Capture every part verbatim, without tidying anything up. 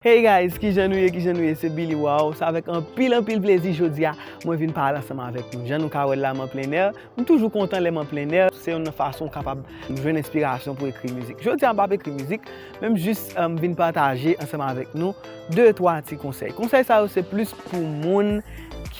Hey guys, kijan nou ye, kijan nou ye? Se Billy Wow. Se avèk anpil, anpil plezi jodi a mwen vin pale ansanm avèk nou. Jan nou ka wè l la, m an plen èr. M toujou kontan lè m an plen èr. Se youn nan fason w kapab jwenn enspirasyon pou ekri mizik. Jodi a, m p ap ekri mizik, men m jis, um, vin pataje ansanm avèk nou de, twa ti konsèy. Konsèy sa yo se plis pou moun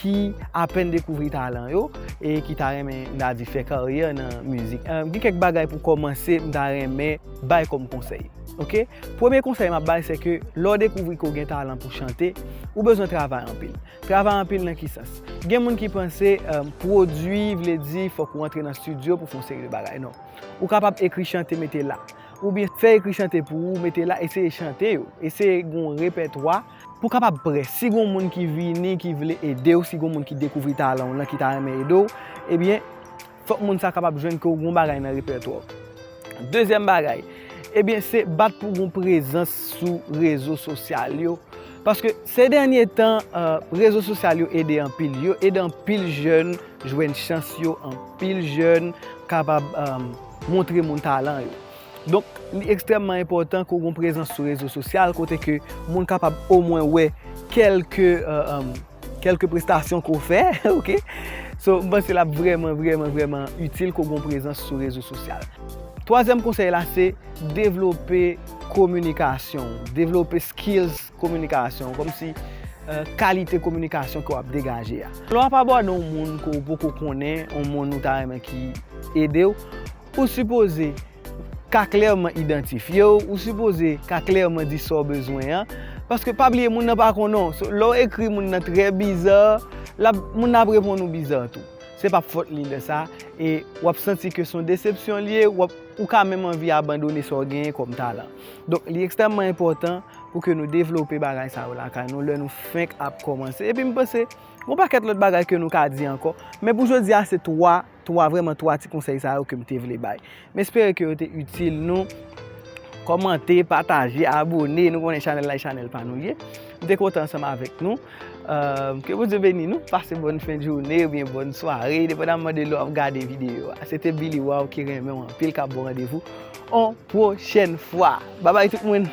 ki apèn dekouvri talan yo e ki ta renmen, m ta di, fè karyè nan mizik. Um, gen kèk bagay pou kòmanse, m ta renmen bay kòm konsèy. Ok? Premye konsèy m ap bay, se ke lè w dekouvri ke w gen talan pou chante, ou bezwen travay anpil. Travay anpil nan ki sans? Gen moun ki panse, um, pwodui vle di fòk ou antre nan estidyo pou fè yon seri de bagay. Non. Ou kapab ekri chante, mete la. Oubyen fè ekri chante pou ou, mete la, eseye chante yo. Eseye gen yon repètwa pou w kapab prè. Si gen yon moun ki vini, ki vle ede w, si gen yon moun ki dekouvri talan w lan, ki ta renmen ede w, ebyen, fòk moun sa kapab jwenn ke w gen yon bagay nan repètwa w. Dezyèm bagay, ebyen, se bat pou w gen yon prezans sou rezo sosyal yo. Paske se dènye tan, uh, rezo sosyal yo ede anpil. Yo ede anpil jèn jwenn chans yo, anpil jèn kapab, um, montre moun talan yo. Donk, li ekstrèmman enpòtan ke w gen prezans sou rezo sosyal, kote ke moun kapab omwen wè kèlke, uh, um, kèlke prestasyon ke w fè, ok? So, m panse l ap vrèman, vrèman, vrèman itil ke w gen prezans sou rezo sosyal. Twazyèm konsèy la, se devlope kominikasyon, devlope skills kominikasyon, kòmsi, euh, kalite kominikasyon ke w ap degaje a. Lè w ap abòde yon moun ke w poko konnen, yon moun ou ta renmen ki ede w, ou sipoze ka klèman idantifye w, ou sipoze ka klèman di sa w bezwen an, paske pa bliye moun nan pa konnen w. So, lè w ekri moun nan trè biza, l ap, moun nan ap reponn ou biza tou. Se p ap fòt li lè sa, e w ap santi ke se yon desepsyon li ye, w ap, ou ka menm anvi abandone sa w genyen kòm talan. Donk, li ekstrèmman enpòtan pou ke nou devlope bagay sa yo lakay nou lè nou fenk ap kòmanse. Epi m panse, gen yon pakèt lòt bagay ke nou ka di ankò, men pou jodi a, se twa, twa, vrèman twa ti konsèy sa yo ke m te vle bay. M espere ke yo te itil nou. Kòmante, pataje, abone. Nou konnen chanèl la, e chanèl pa nou li ye. M te kontan ansanm avèk nou. Euh, ke Bondye beni nou. Pase bòn fen de jounen oubyen bòn sware, depandamman de lè w ap gade videyo a. Se te Billy Wow ki renmen w anpil, k ap ba w randevou yon pwochèn fwa. Babay tout moun!